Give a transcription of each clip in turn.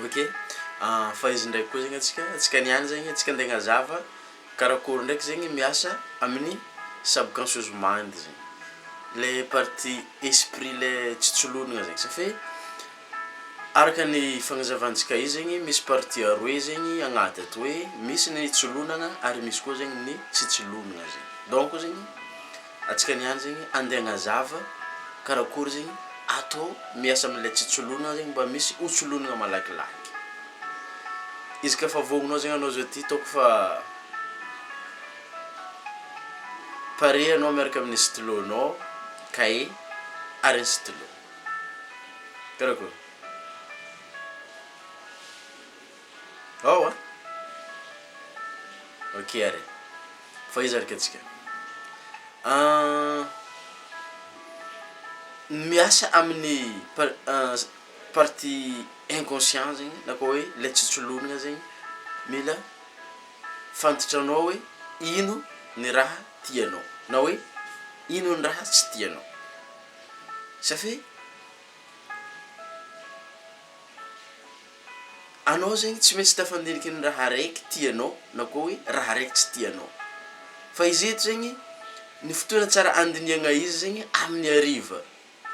Ok, fa izy ndraiky koa zegny antsika, antsika niany zegny antsika ande hagnazava karakôry ndraiky zegny miasa amin'ny subconscious mind zegny, le partie esprit le tsy tsolognana zegny safe araka ny fagnazavantsika izy zegny misy partie aroe zegny agnaty ato hoe misy ny tsolonana ary misy koa zegny ny tsy tsolonana zegny, donc zegny antsika niany zegny ande hagnazava karakôry zegny atao miasa amle tsy tsolonana zegny mba misy ho tsolonana malakilaky, izy ka efa vôgnonao zegny anao zao ty ataoko fa pare anao miaraka amin'ny stylonao, kahie ary ny stylo, karakôry? Ao a! Ok ary e, fa iza ary ke antsika? Miasa amin'ny par- partie inconscient zegny na koa hoe le tsy tsolognana zegny mila fantatranao hoe ino ny raha tianao na hoe ino ny raha tsy tianao, safe Anao zegny tsy maintsy tafandiniky ny raha araiky tianao na koa hoe raha araiky tsy tianao, fa izy eto zegny ny fotoana tsara andinihagna izy zegny amin'ny hariva,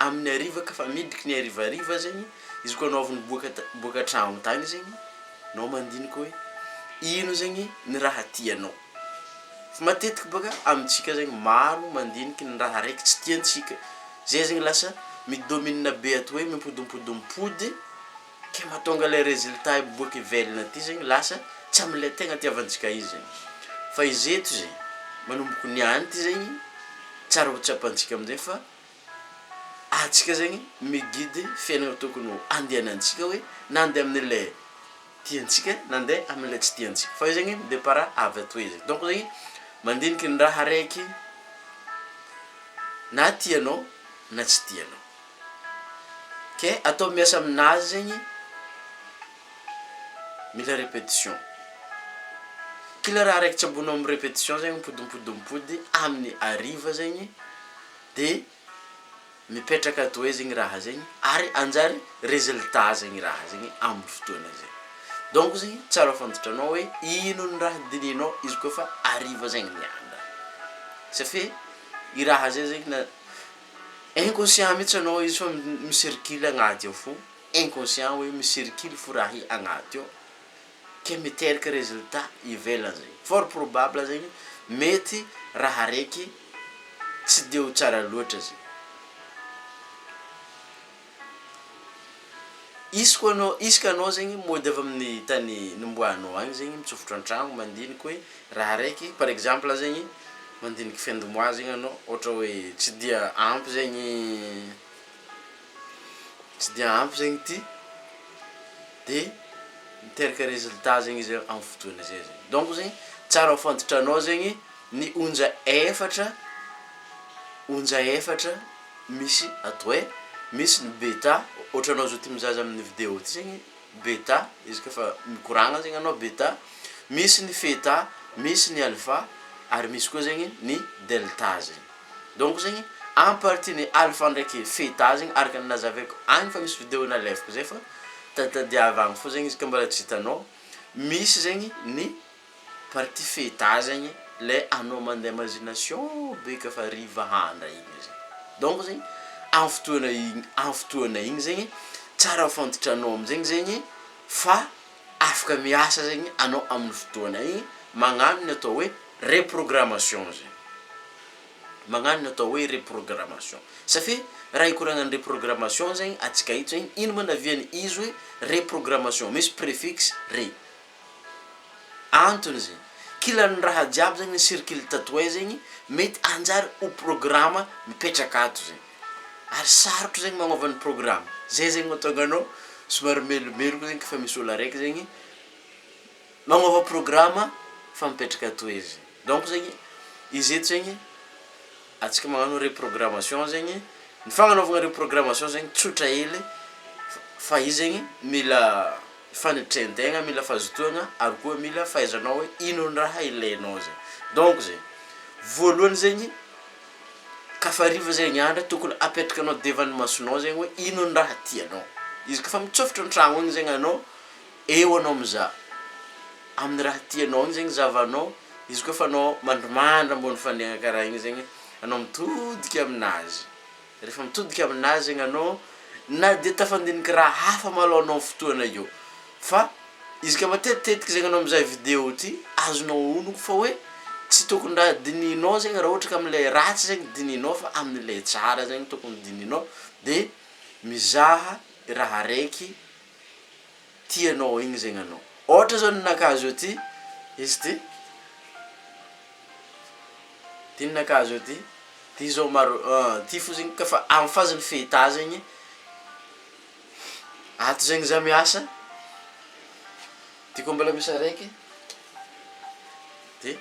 amin'ny hariva ka fa midriky ny harivariva zegny izy koa anao avy niboaka ta- boaka an-tragno tagny zegny anao mandiniky hoe ino zegny ny raha tianao, fa matetiky bôka amintsika zegny maro mandiniky ny raha araiky tsy tiantsika, zay zegny lasa mi-domine be ato hoe mimpodimpody mipody Ke mahatonga le résultat hiboaka ivelany aty zegny lasa tsy amle tegna itiavantsika izy zegny, fa izy eto zegny manomboko niany ty zegny tsara ho tsapantsika amizay fa antsika zegny mi-guide fiaignana tokony ho andehanantsika hoe na ande amin'le tiantsika na ande amin'le tsy tiantsika fa io zegny mi-départ avy atoy izy, donc zegny mandiniky ny raha araiky na tianao na tsy tianao. Ke atao miasa aminazy zegny mila répétition, kila raha araiky tsaboinao amy répétition zegny mipodimpody mipody amin'ny hariva zegny de mipetraka ato hoe zegny raha zegny ary hanjary résultat zegny raha zegny amin'ny fotoana zay, donc zegny tsara fantatranao hoe ino ny raha dinihinao izy kôfa hariva zegny ny andra, safe i raha zay zegny na Inconscient mihitsy anao izy fa mi-circule agnaty ao fô, inconscient hoe mi-circule fô raha i agnaty ao, ke miteraka résultat ivelany zegny, fort probable zegny mety raha araiky tsy de ho tsara loatra zegny. Isaka anao isaka anao zegny mody avy amin'ny tany nimboanao agny zegny mitsofotra an-tragno mandiniky hoe raha araiky par exemple zegny mandiniky fin de mois zegny anao ôhatra hoe tsy dia ampy zegny tsy dia ampy zegny ty de miteraka résultat zegny izy amin'ny fotoana zay zegny, donc zegny tsara ho fantatranao zegny ny onja efatra onja efatra misy ato hoe misy ny beta, ohatra anao zao ty mizaha amin'ny video ty zegny beta, izy koa efa mikoragna zegny anao beta, misy ny feta, misy ny alpha, ary misy koa zegny ny delta zegny, donc zegny en partie ny alpha ndraiky feta zegny araka ny nazavaiko agny fa misy video nalefako zay fa taditadiava agny fô zegny izy ka mbola tsy hitanao, misy zegny ny Partie feta zegny le anao mandeha imagination be ka fa hariva handra igny zegny, donc zegny amy fotoana igny amy fotoana igny zegny tsara fantatranao amizegny zegny fa afaka miasa zegny anao amin'ny fotoana igny magnano ny atao hoe reprogrammation zegny, magnano ny atao hoe reprogrammation, safe raha hikoragnan'ny reprogrammation zegny antsika eto zegny ino ma navian'ny izy hoe reprogrammation misy préfixe re. Antony zegny, kilan'ny raha jiaby zegny ni-circule tato ay zegny mety hanjary ho programa mipetraka ato zegny, ary sarotro zegny magnôva ny programa, zay zegny mahatonga anao somary melomeloko zegny kôfa misy ôlo araiky zegny magnôva programa fa mipetraka ato izy, donc zegny izy eto zegny antsika magnano reprogrammation zegny, ny fagnanaovagna reprogrammation zegny tsotra hely fa izy zegny mila fanetren-tegna, mila fahazotoagna ary koa mila fahaizanao hoe ino ny raha ilainao zegny, donc zegny voalohany zegny kafa hariva zegny andro tokony apetrakanao devant ny masonao zegny hoe ino ny raha tianao, izy kaofa mitsôfotro an-tragno igny zegny anao. Eo anao mizaha, amin'ny raha tianao igny zegny zahavanao, izy koa fa anao mandrimandry ambony fandriagna karaha igny zegny, anao mitodiky aminazy, rehefa mitodiky aminazy zegny anao na de tafandiniky raha hafa malôha anao fotoagna io fa izy ka matetitetiky zegny anao mizaha video ty azonao onogno fa hoe tsy tokony raha dinihinao zegny raha ohatra ka amle ratsy zegny dinihinao fa amle tsara zegny tokony dinihinao de mizaha raha araiky tianao igny zegny anao, ôhatra zao ninakahy zao ty, izy ty, ty ninakahy zao ty, ty zao maro ty fô zegny kaofa amy phase-n'ny feta zegny, ato zegny zah miasa, ty koa mbola misy araiky, ty,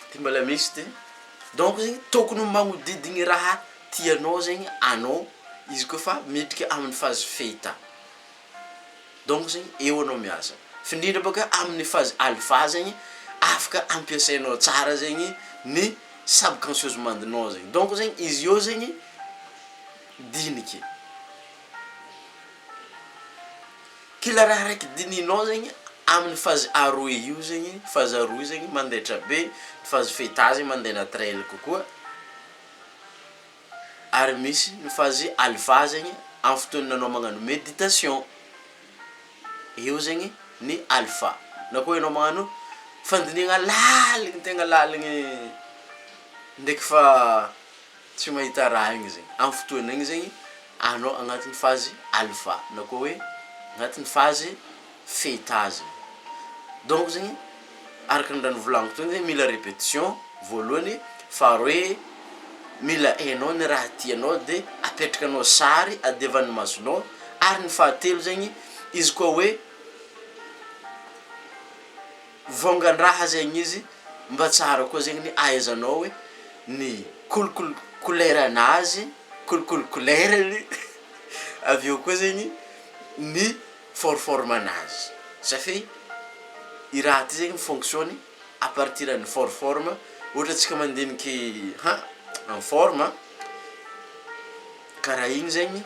ty mbola misy ty, donc zegny tokony magnodidigny raha tianao zegny anao izy kaofa miditra amin'ny phase feta. Donc zegny eo anao miasa, f'indrindra bôka amin'ny phase alpha zegny afaka ampiasainao tsara zegny ny subconscious mind-nao zegny, donc zegny izy eo zegny diniky, kila raha raiky dinihinao zegny amin'ny phase aroy io zegny, phase aroy zegny mandaitra be, phase theta zegny mande naturel kokoa. Ary misy ny phase alpha zegny amin'ny fotoana anao magnano méditation, eo zegny ny alpha, na koa enao magnano fandinihana laligny tegna laligny ndraiky fa tsy mahita raha igny zegny, amin'ny fotoana igny zegny anao agnatin'ny phase alpha na koa hoe agnatin'ny phase theta zegny, donc zegny araka ny raha novolaniko teo zegny mila répétition voalohany, faharoe mila hainao ny raha tianao de apetrakanao sary adiavan'ny masonao ary ny fahatelo zegny izy koa hoe vôngan-draha zegny izy mba tsara koa zegny ny ahaizanao hoe ny kolokolo koleranazy kolokolo kolerany avy eo koa zegny ny for-forme anazy satria i raha ty zegny mi-fonctionne à partir an'ny for-forme, ohatra antsika mandiniky han en forme karaha igny zegny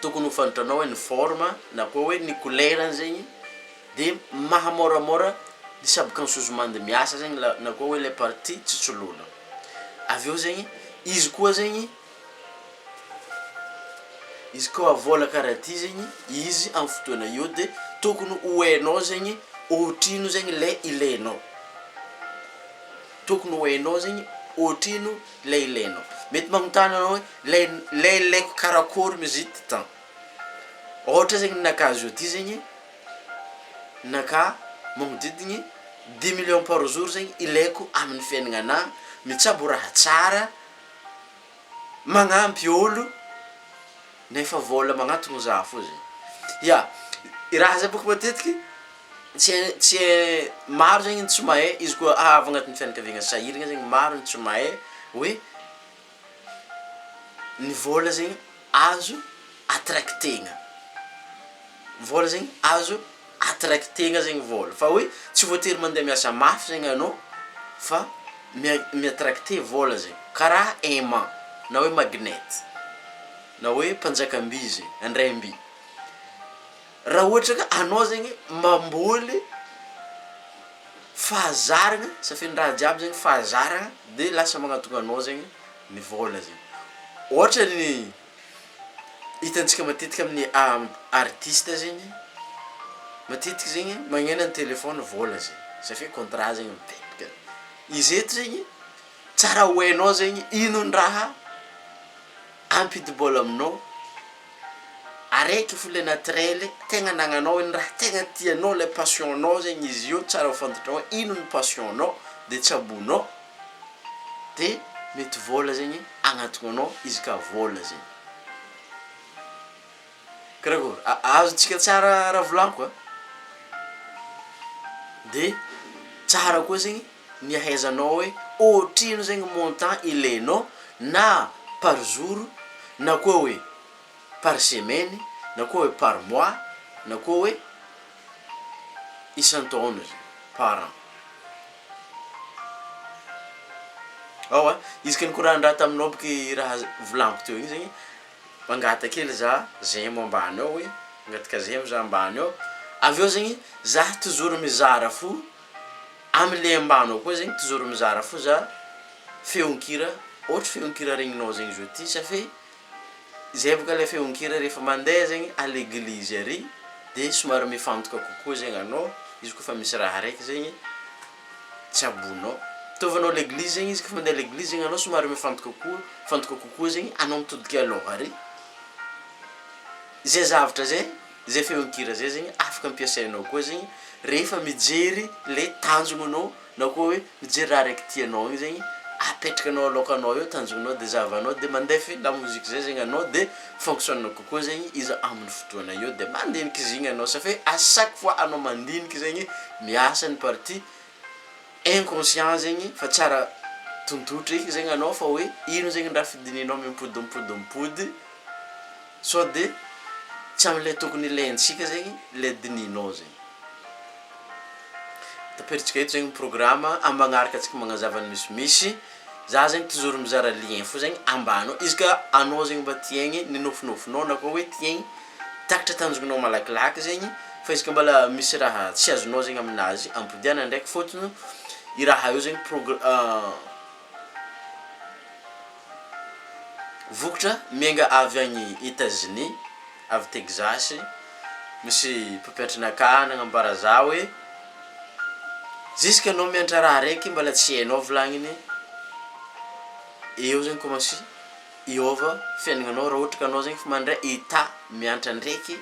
tokony ho fantatranao hoe ny forme na koa hoe ny kolerany zegny de mahamôramôra ny subconscious mind miasa zegny la- na koa hoe le partie tsy soloina, avy eo zegny izy koa zegny Izy koa vôla karaha ty zegny izy amy fotoagna io de tokony ho hainao zegny ôtrino zegny le ilainao, tokony ho hainao zegny ôtrino le ilainao, mety magnontany anao hoe le le ilaiko karakôry ma izy ty tan, ôhatra zegny ninakahy zao ty zegny, ninakahy magnodidigny dix millions par jour zegny ilaiko amin'ny fiaignananahy, mitsabo raha tsara. Magnampy ôlo nefa vôla magnantogno za fô zegny, ya i raha zay bôka matetiky tsy hay tsy hay maro zegny ny tsy mahay izy koa avy agnatin'ny fianakaviagna sahiragna zegny maro ny tsy mahay hoe ny vôla zegny azo attracter-gna. Vôla zegny azo attracter-gna zegny vôla fa hoe tsy voatery mandeha miasa mafy zegny anao fa mia- mi-attracter vôla zegny karaha aimant na hoe magnet na hoe mpanjakam-by zegny, andraim-by, raha ohatra ka anao zegny mamboly fahazaragna safian'ny raha jiaby zegny fahazaragna de lasa magnantogna anao zegny ny vôla zegny, ôhatra ny Hitantsika matetika amin'ny artiste zegny, matetiky zegny magneno ny telephone vôla zegny, satria contrat zegny mipetraka, izy eto zegny tsara ho hainao zegny ino ny raha hampidi-bôla aminao, araiky fo le naturel tegna anagnanao ny raha tegna tianao le passion-nao zegny izy io tsara ho fantatrao hoe ino ny passion-nao de tsaboinao. de mety vôla zegny agnatogno anao izy ka vôla zegny, karakôry azontsika tsara raha volagniko a? De tsara koa zegny ny ahaizanao hoe ôtrino zegny montant ilainao na par jour na koa hoe par semaine na koa hoe par mois na koa hoe isan-taogno zegny par an. Ao a, izy ka nikoran-draha taminao boka i raha volagniko teo igny zegny, mangataka hely zah j'aime ambany ao hoe, mangataka j'aime zah ambany ao. Avy eo zegny za toujours mizara fo amle ambany ao koa zegny toujours mizara fo za feonkira ôhatry feonkira regninao zegny zao ty ça fait zay boka le feonkira rehefa mandeha zegny à l'eglise ary de somary mifantoka kokoa zegny anao izy koa fa misy raha raiky zegny tsabonao, mitovy anao l'eglise zegny izy kôfa mandeha l'eglise zegny anao somary mifantoka kokoa mifantoka kokoa zegny anao mitodiky alôha ary, zay zavatra zay zay feonkira zay zegny afaka ampiasainao koa zegny rehefa mijery le tanjognanao na koa hoe mijery raha raiky tianao igny zegny apetrakanao alôkanao eo tanjognanao de zahavanao de mandefa lamoziky zay zegny anao de fonctionne kokoa zegny izy amin'ny fotoagna io de mandiniky izy igny anao ça fait à chaque fois anao mandiniky zegny miasa ny partie inconscient zegny fa tsara tontotry eky zegny anao fa hoe ino zegny raha fidinihinao mimpody mipody mipody sao de tsy am'le tokony ilaintsika zegny le dinihinao zegny. Taperitsika eto zegny programme amy magnaraka antsika magnazava ny misimisy, za zegny toujours mizara lien fo zegny ambany ao, izy ka anao zegny mba tiagny ny nofinofinao na koa hoe tiagny takatra tanjognanao malakilaky zegny fa izy ka mbola misy raha tsy azonao zegny aminazy ampodiana ndraiky fôtony i raha io zegny progr- vokatra miainga avy agny Etats-Unis, avy Texas, misy mpampianatrinakahy nagnambara za hoe jusque anao mianatra raha raiky mbola tsy hainao volagniny, eo zegny commence hiôva fiaignananao raha ohatra ka anao zegny efa mandray état mianatra ndraiky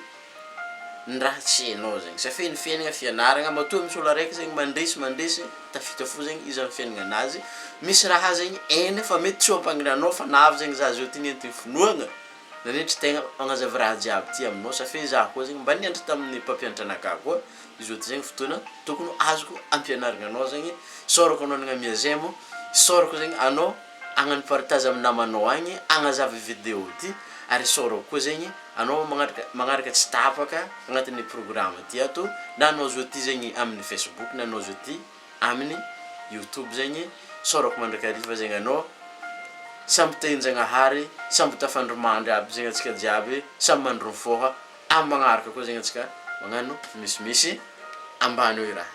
ny raha tsy hainao zegny, ça fait ny fiaignana fianaragna matoa misy olo araiky zegny mandresy mandresy tafita fo zegny izy amy fiaignananazy, misy raha zegny hainy fa mety tsy ho ampanginanao fa navy zegny za zao ty nentin'ny finoagna nanetry tegna magnazava raha jiaby ty aminao ça fait za koa zegny mba nianatra tamin'ny mpampianatra anakahy koa izy io ty zegny fotoana tokony azoko ampianarina anao zegny, isaorako anao nagnamia j'aime, isaorako zegny anao hagnano partage amin'ny namanao agny hagnazava vidéo ty ary isaorako koa zegny anao magnaraka magnaraka tsy tapaka agnatin'ny programme ty ato na anao zao ty zegny amin'ny facebook na anao zao ty amin'ny youtube zegny, isaorako mandrakariva zegny anao, samby tahin-jagnahary, samby tafandrimandry aby zegny antsika jiaby, samy mandry mifôha, amin'ny magnaraka koa zegny antsika magnano misimisy ambany eo i raha.